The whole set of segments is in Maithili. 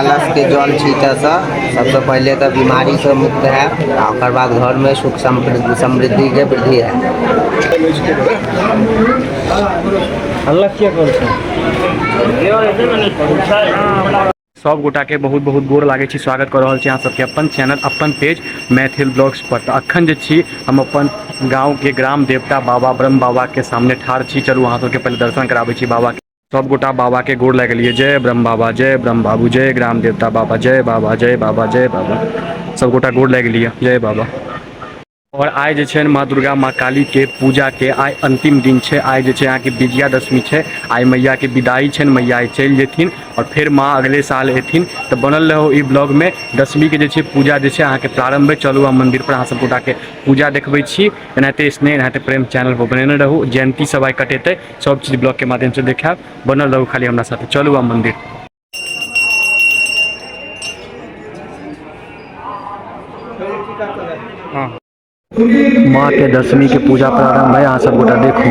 कलशके जल छीटऽसँ सबसँ पहिले तऽ बीमारीसँ मुक्त हैब आ ओकर बाद घरमे सुख समृद्धिके वृद्धि हैत। सब गोटा के बहुत बहुत गोर लागै छी, स्वागत कऽ रहल छी अहाँ सबके अपन चैनल अपन पेज मैथिल ब्लॉग्स पर। तऽ अखन जे छी हम अपन गाँव के ग्राम देवता बाबा ब्रह्म बाबा के सामने ठाढ़ छी। चलू अहाँ सबके पहिले दर्शन कराबै छी बाबा के। सब गोटा बाबा के गोर लगलिए, जय ब्रह्म बाबा, जय ब्रह्म बाबू, जय ग्राम देवता बाबा, जय बाबा, जय बाबा, जय बाबा। सब गोटा गोर लगलिए, जय बाबा। और आइ जे छै माँ दुर्गा माँ काली के पूजा के आइ अंतिम दिन छै। आइ जे छै अहाँके विजयादशमी छै। आइ मैया के विदाई छनि, मैया आइ चलि जेथिन और फेर माँ अगले साल एथिन। तऽ बनल रहू ई ब्लॉग में। दशमी के जे छै पूजा जे छै अहाँके प्रारंभ है। चलू हम मंदिर पर अहाँ सब गोटा के पूजा देखबै छी। एनाहिते स्नेह एनाहिते प्रेम चैनल पर बनेने रहू। जयंती सब आइ कटेतै, सब चीज ब्लॉग के माध्यम से देखायब। बनल रहू खाली हमरा साथे। चलू आब मंदिर। हाँ। माँ के दशमी के पूजा प्रारंभ है, अहाँ सब गोटा देखू।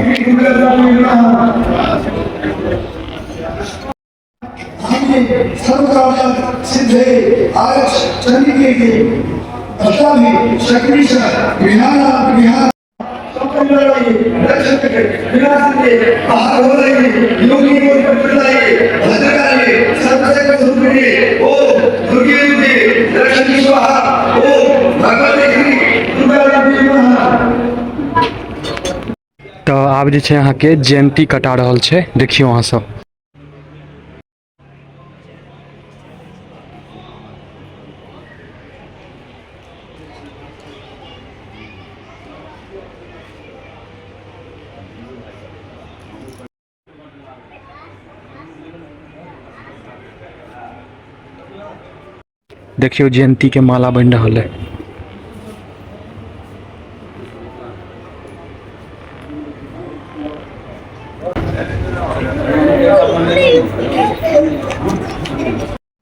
तऽ आब जे छै अहाँके जयंती कटा रहल छै, देखियौ अहाँ सब। देखियौ जयंती के माला बनि रहल है।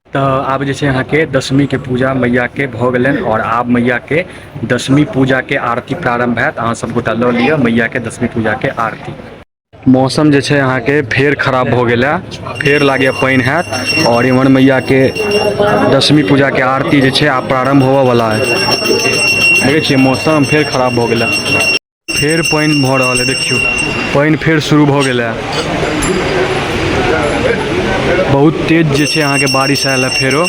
तऽ आब जे छै अहाँके दशमी के पूजा मैया के भऽ गेलनि और आब मैया के दशमी पूजा के आरती प्रारंभ हैत। अहाँ सब गोटा लऽ लिअ मैया के दशमी पूजा के आरती। मौसम जे छै अहाँके फेर खराब भऽ गेल है, फेर लागैए पानि हैत और इम्हर मैया के दशमी पूजा के आरती जे छै आब प्रारंभ होबऽ वाला है। देखै छियै मौसम फेर खराब भऽ गेल है, फेर पानि भऽ रहल है। देखियौ पानि फेर शुरू भऽ गेल है, बहुत तेज जे छै अहाँके बारिश आयल है फेरो।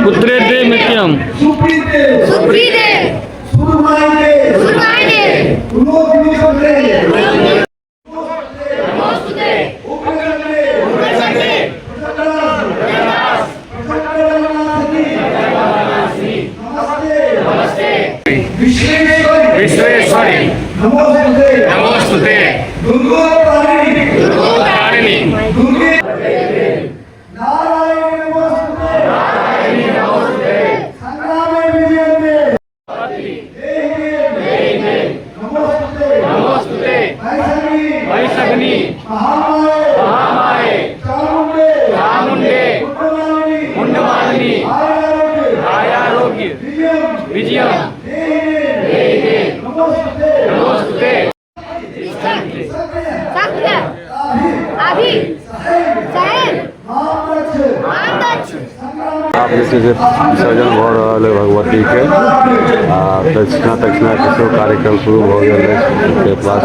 पुत्रे दे नित्यम सुप्रीते विश्वेश्वरी नमोस्तुते नमोस्तुते दुर्गोत्तारिणी दुर्गोत्तारिणी दुर्गे नारायणी नमोस्तुते नारायणी नमोस्तुते संग्रामे विजयन्ते देहि देहि नमोस्तुते नमोस्तुते वैष्णवी वैसग्नि महामाये महामाये चामुंडे चामुंडे मुंडमालिनी मुंडमालिनी आयुरारोग्य आयारोग्य विजयम विजयम देहि देहि नमोस्तुते नमोस्तुते सत्य अभि सहन मातक्ष आब जे छै से विसर्जन भऽ रहल अइ भगवतीके आ दक्षिणा तक्षिणाके सेहो कार्यक्रम शुरू भऽ गेल अछि। ओहिके बाद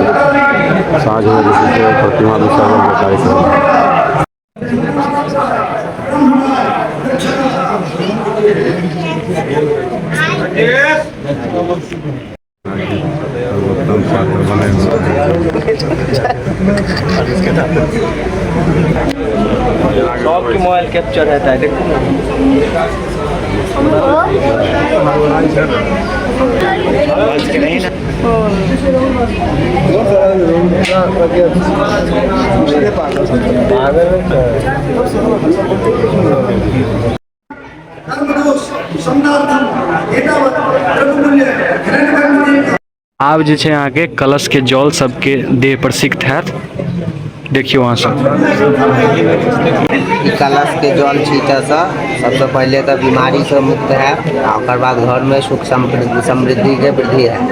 साँझमे जे छै से प्रतिमा विसर्जनके कार्यक्रम। सर्वोत्तम छात्र बने। सबके मोबाइल कैप्चर रहता है, देखो ना। कर्मदोष शमनार्थम एतावत् द्रव्यमूल्य हिरण्यकर्मदेव आब जे छै अहाँके कलशके जल सबके देह पर सिक्त हैत। देखियौ अहाँ सब। ई कलशके जल छीटऽसँ सबसँ पहिले तऽ बीमारीसँ मुक्त हैब आ ओकर बाद घरमे सुख समृद्धिके वृद्धि हैत।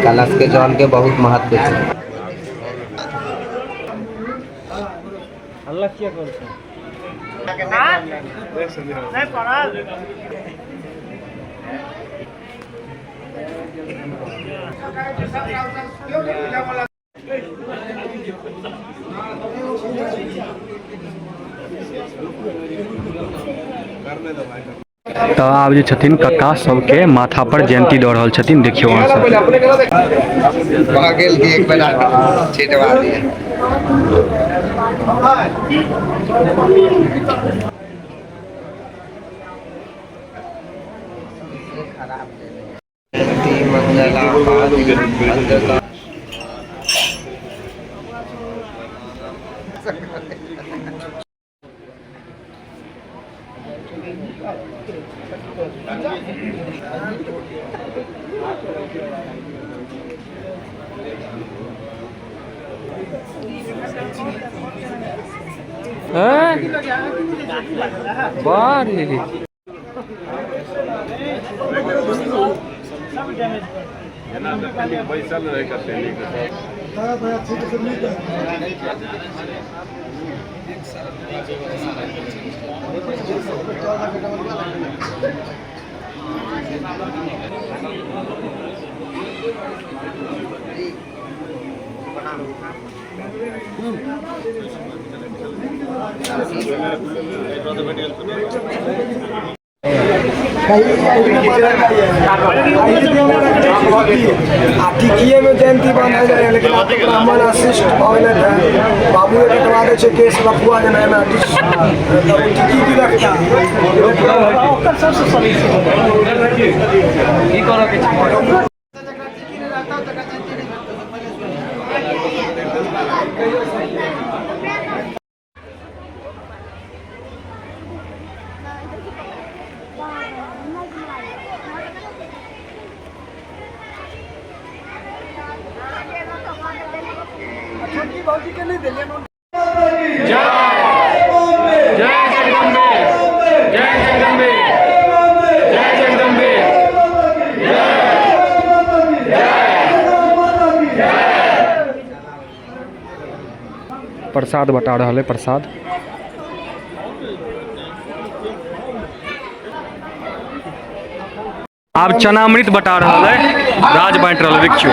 कलशके जलके बहुत महत्व छै। तऽ आब जे छथिन कक्का सबके माथा पर जयंती दऽ रहल छथिन। देखियौ अहाँ सब। भऽ गेल कि एक बेर छिटवा दिअ। मंगला भद्रका आ टिकिए में जयंती बांधल जाए, लेकिन आब तऽ ब्राह्मण अशिष्ट भऽ गेलै तऽ बाबुए कटवा दै छै केश लफुआ जेना एना, तब ओ टिकी की रखता। जय जगदम्बे, जय जगदम्बे, जय जगदम्बे। प्रसाद बटा रहल है प्रसाद। आब चनामृत बटा रहल है, राज बांटि रहल है। देखियौ।